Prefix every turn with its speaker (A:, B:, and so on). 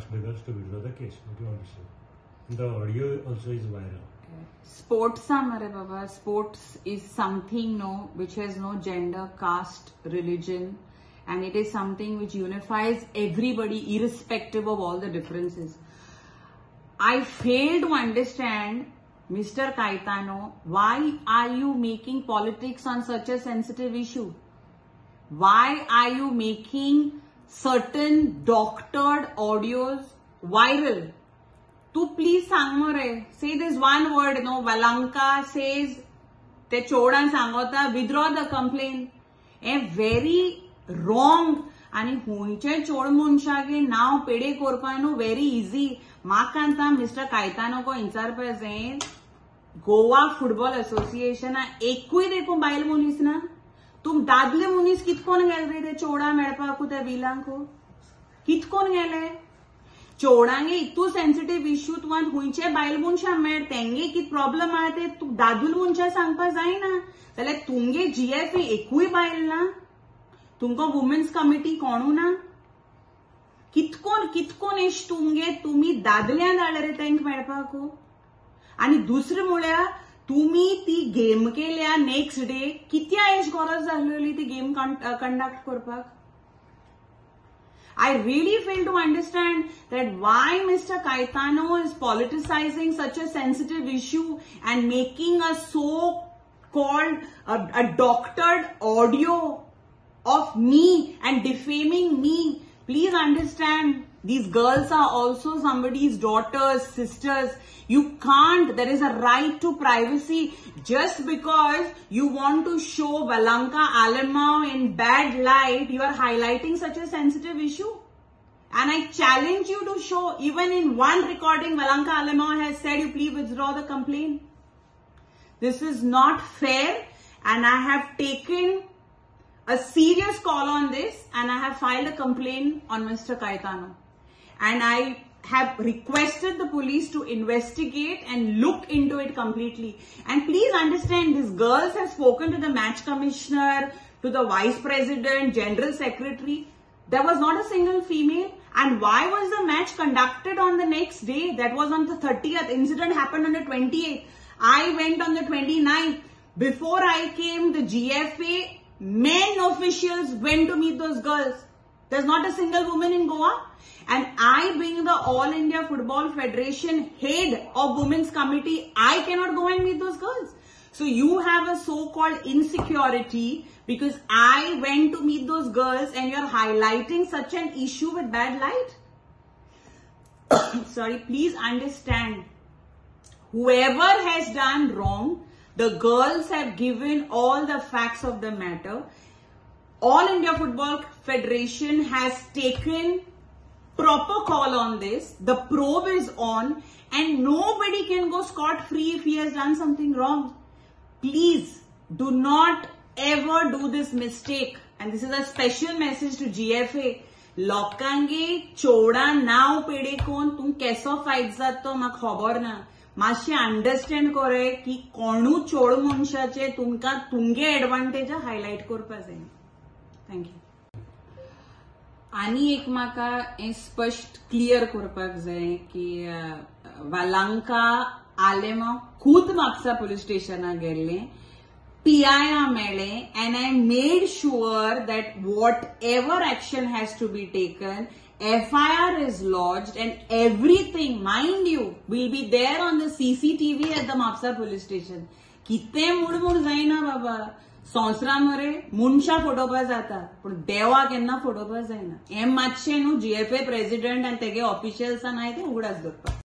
A: asked the girls to withdraw the case. What do you want to say? And the audio also is viral.
B: स्पोर्ट्सा मरे बाबा, sports is something no which has no gender, caste, religion, and it is something which unifies everybody irrespective of all the differences. I fail to understand, Mr. Caetano, why are you making politics on such a sensitive issue? Why are you making certain doctored audios viral? तू please सांग मरे, say this one word no. Valanka says ते चोडान सांगता withdraw the complain. हे very wrong. आनी हुंयचे चोड मनशागे नांव पेडे करपा न्हू व्हेरी इझी. म्हाका आतां मिस्टर कायतानो को विचारपा जाय, गोवा फुटबॉल असोसिएशना एकूय देखून बायल मनीस ना. तुम दादले मनीस कितकोन गेले रे ते चोडा मेळपाकू, त्या विलांकू कितकोन गेले? चोडांगे इतू सेन्सिटीव इश्यू तुवें खुंयचे बायल मनशां मेळ तेंगे कित प्रॉब्लम आहा ते तूं दादूल मनशां सांगपा जायना. जाल्यार तुमगे जीएफए एकूय बायल ना, तुमकां वुमेन्स कमिटी कोणू ना, कितकोन कितकोन एश तुमगे तुमी दादल्यान धाडले रे तेंक मेळपाकू. आनी दुसरें म्हळ्यार तुमी ती गेम केल्या नेक्स्ट डे, कित्या एश गरज जाल्ली ती गेम कंडक्ट करपाक? I really fail to understand that why Mr. Caetano is politicizing such a sensitive issue and making a so-called a doctored audio of me and defaming me. Please understand, these girls are also somebody's daughters, sisters. You can't, there is a right to privacy. Just because you want to show Valanka Alemao in bad light, you are highlighting such a sensitive issue. And I challenge you to show, even in one recording, Valanka Alemao has said, you please withdraw the complaint. This is not fair, and I have taken a serious call on this, and I have filed a complaint on Mr. Caetano. And I have requested the police to investigate and look into it completely. And please understand, these girls have spoken to the match commissioner, to the vice president, general secretary. There was not a single female. And why was the match conducted on the next day? That was on the 30th. Incident happened on the 28th. I went on the 29th. Before I came, the GFA men officials went to meet those girls. There's not a single woman in Goa. And I, being the All India Football Federation head of Women's Committee, I cannot go and meet those girls. So you have a so-called insecurity because I went to meet those girls and you're highlighting such an issue with bad light. Sorry, please understand. Whoever has done wrong, the girls have given all the facts of the matter. All India Football Federation has taken proper call on this. The probe is on and nobody can go scot-free if he has done something wrong. Please do not ever do this mistake. And this is a special message to GFA. लोकांगे चोडा नाव पेडे कोन तूं केसो फायद जाता तो म्हाका खबर ना. मातशें अंडरस्टँड करे की कोणू चोड मनशाचे तुमकां तुमगे एडवांटेज हायलायट करपा जाय. Thank you. आनी एक म्हाका हें स्पश्ट क्लियर करपाक जाय की वालांका आलेमाव खूद म्हापसा पुलीस स्टेशनाक गेल्लें, पीआय मेळ्ळें, and I made sure that whatever action has to be taken, FIR is lodged and everything, mind you, will be there on the CCTV at the Mapsa police station. कितें मुडमुड जायना बाबा, संवसारा मरे मनशां फटोवपा जाता पूण देवा केन्ना फटोवपा जायना. हें मातशें न्हू जीएफए प्रेसिडेंट आनी तेगे ऑफिशियल्सान आहाय तें उगडास दवरपाक.